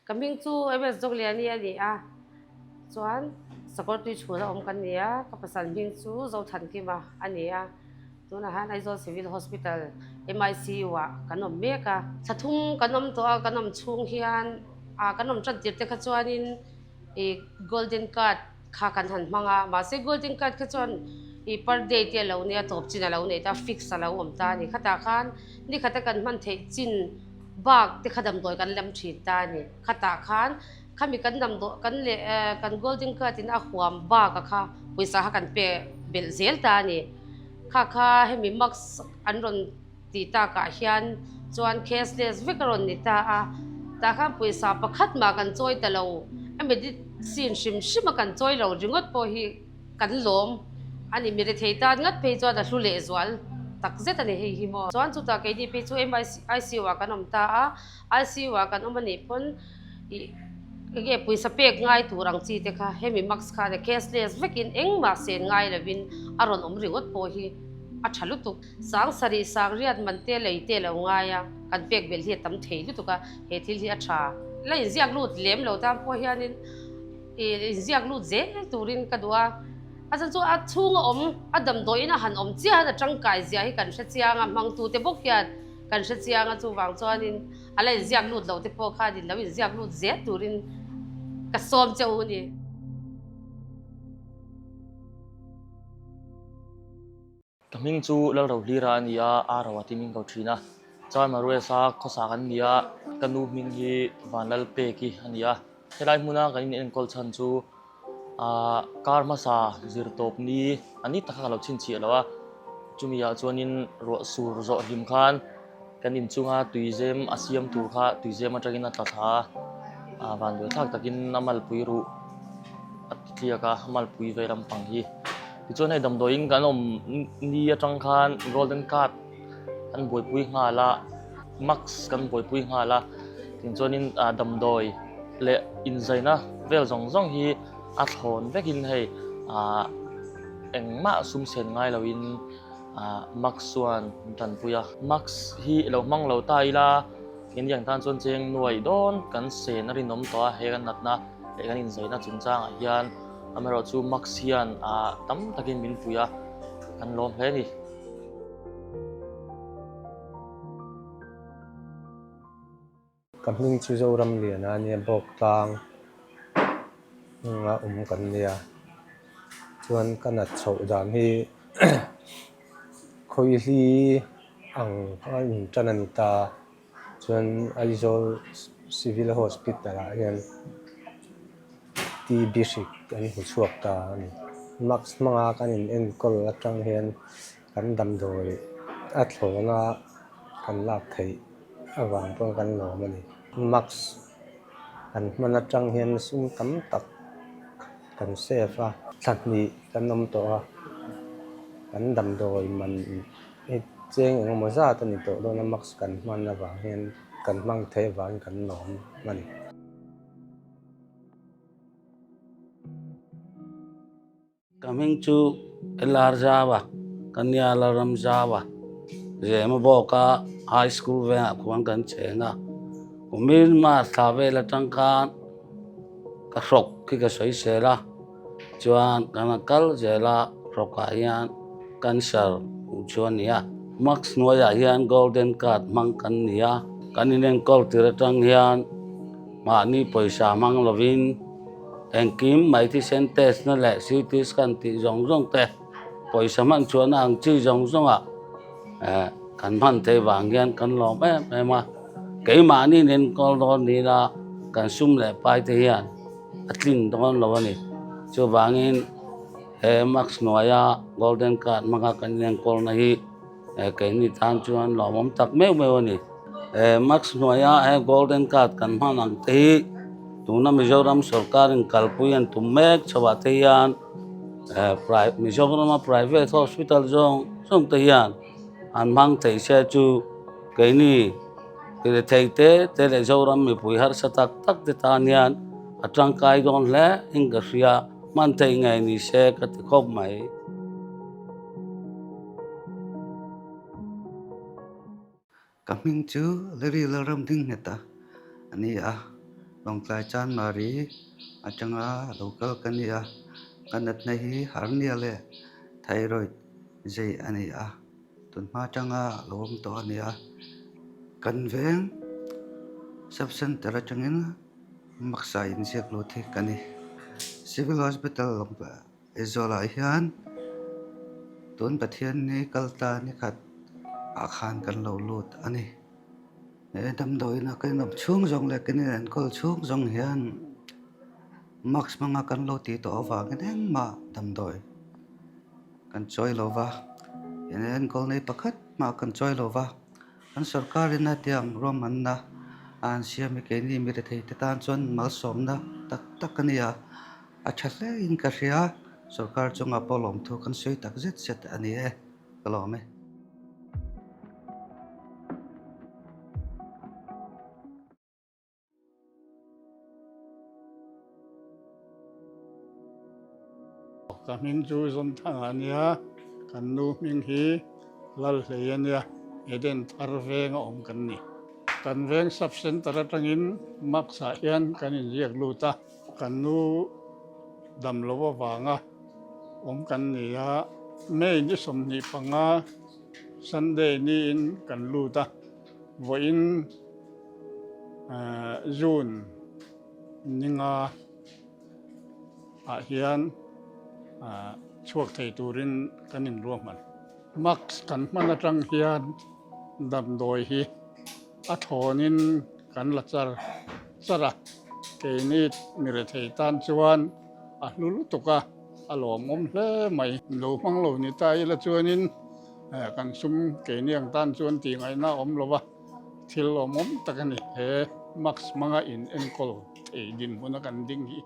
Ka hming chu MS Dawkliani a ni a, chuan Sakawrtui chhuna awm kan ni a, ka pasal hming chu Zothankima a ni a, tunah hian Aizawl Civil Hospital MICU ah kan awm mek a. Thla thum kan awm tawh a, kan awm chhung hian ah kan awm tan tir te kha chuanin ih golden card kha kan han hmang a, mahse golden card kha chuan ih per day te a lo nia tawp chin a lo nei ta, fix a lo awm ta a ni. Khatah khan nikhata kan hman theih chin bak te kha damdawi kan lem thin ta a ni. Khatah khan khami kan damdawi kan leh kan golden card in a huam bak a kha pawisa kha kan pe belh zel ta a ni. Kha kha hemi mask an rawn tih takah hian chuan cashless vek a rawn ni ta a, tah khan pawisa pakhat mah kan chawi ta lo, a medicine hrim hrim a kan chawi lo ringawt pawh hi kan lawm a ni, mi rethei tan ngat phei chuan a hlu lehzual tak zet a ni hei hi maw. Chuan chutah keini phei chu MICU ah kan awm ta a, ICU ah kan awm a nih pawn ih enge pawisa pek ngai tur ang chi te kha hemi mask kha cashless vekin engmah sen ngai lovin a rawn awm ringawt pawh hi a tha lutuk. Sang sarih sang riat man te lei te lo ngai a, kan pek belh hi a tam thei lutuk a, he thil hi a tha. La inziak lut lem lo tan pawh hianin ih inziak lut zel turin ka duh a, a chhan chu a chhunga awm a damdawiin a han awm chiah hian a tangkai zia hi kan hre chiang a, hmangtute bawk hian kan hre chiang a, chuvang chuanin a la inziak lut lo te pawh khanin lo inziak lut zel turin ka sawm che u a ni. Ka hming chu Lalrohlira a ni a, a ro a ti min ko thin a. Chuan Maruesa khawsa kan ni a, ka nu hming hi Vanlalpeki a ni a. Helai hmuna kan in enkawl chhan chu aah kar hmasa zir tawp ni a ni tak kha ka lo chhinchhiah lo a, chumi ah chuanin ruah sur zawh hlim khan kan inchunga tuizem a siam tur kha tuizem atangin a tla thla a, aah vanduai thlak takin a malpui ruh a ti tliak a, a malpui vei lampang hi. Tichuan hei damdawiin kan awm ni atang khan golden card kan buaipui nghal a, mask kan buaipui nghal a, tinchuanin ah damdawi leh inzaina vel zawng zawng hi a thlawn vekin hei ah engmah sum sen ngai loin ah mask chuan min tanpui a. Mask hi lo hmang lo ta ila keini ang tan chuan cheng nuai dawn kan sen a rinawm tawh a, he kan natna leh kan inzaina chungchangah hian. Amaherawhchu Max hian ah tam takin min pui a, kan lawm hle a ni. Ka hming chu Zoram Liana a nia, Bawktlang a awm kan nia. Chuan ka nat chhoh dan hi khawihli ang a intan a ni ta. Chuan Aizawl Civil Hospital ah hian TB hrik an hmu chhuak ta a ni. Mask hmanga kan in enkawl atang hian kan damdawi a thlawna kan lak theih avang pawh kan lawm a ni. Mask kan hman atang hian sum tam tak kan save a, thla hnih kan awm tawh a, kan damdawi man Hei cheng eng emaw zat a ni tawh dawn a, mask kan hman avang hian kan hmang thei avangin kan lawm a ni. Ka hming chu LR Zava ka nia Lalram Zava Zema bawka High School vengah khuan kan cheng a, kumin March thla vel atang khan ka hrawk khi ka sawi sel a. Chuan kan a kal zel a, hrawkah hian cancer hmuh chu a ni a. Mask hnuaiah hian golden card hmang kan ni a, kan inenkawl tir atang hian mahni pawisa hmang lovin engkim mai thisen test na leh CT scan tih zawng zawng te pawisa hman chhuahna ang chi zawng zawngah kan hman theih vang hian kan lawm em em a. Keimahni inenkawl dawn ni ila kan sum leh pai te hian. a tlin dawn lo a ni. Chuvangin he mask hnuaia golden card hmanga kan inenkawlna hi keini tan chuan lawmawm tak meuh meuh a ni. He mask hnuaia he golden card kan hman ang te hi tuna Mizoram sorkarin kalpui an tum mek chhoah te hian Mizorama private hospital zawng zawng te hian an hmang thei se chu keini Rethei te te leh Zoram mipui harsa tak tak te tan hian a tangkai dawn hle in ka hria, hman theih ngei ni se ka ti khawp mai. Ka hming chu Larry Lalramdingngheta a ni a. Lawngtlai Chanmari atanga lo kal ka ni a, ka natna hi hernia leh thyroid zei a ni a, tunhma atanga lo awm tawh a ni a. Kan veng sub centre atangin maksa inziak lut hi ka ni. Civil Hospital Aizawl ah hian tun Pathianni kal ta ni khat ah khan kan lo lut a ni. He damdawiin a kan inawm chhung zawng leh kan inenkawl chhung zawng hian mask hmanga kan lo tih tawh avangin engmah damdawi kan chawi lo va, inenkawl nei pakhat mah kan chawi lo va. Kan sorkarin a tiang ruahmanna a an siam hi keini mi rethei te tan chuan malsawmna tak tak a ni a, a tha hle in ka hria. Sorkar chungah pawh lawmthu kan sawi tak zet zet a ni e, ka lawm e. Ka hming chu Zawmthanga a nia, kan nu hming hi Lalhlei a nia, Eden thar veng a awm kan ni. Kan veng sub centre atangin Max ah hian kan inziak lut a, kan nu dam lo avanga awm kan ni a, May ni 25 Sunday niin kan lut a. Vawiin June ninga ah hian chhuak thei turin kan inruahman. Mask kan hman atang hian damdawi hi a thawnin kan la char char a, keini mi rethei tan chuan a hlu lutuk a, a lawmawm hle mai. Lo hmang lo ni ta ila chuanin Kan sum keini ang tan chuan tih ngaihna a awm lo va, thil awmawm tak a ni. He mask hmanga in enkawl thei dinhmuna kan ding hi.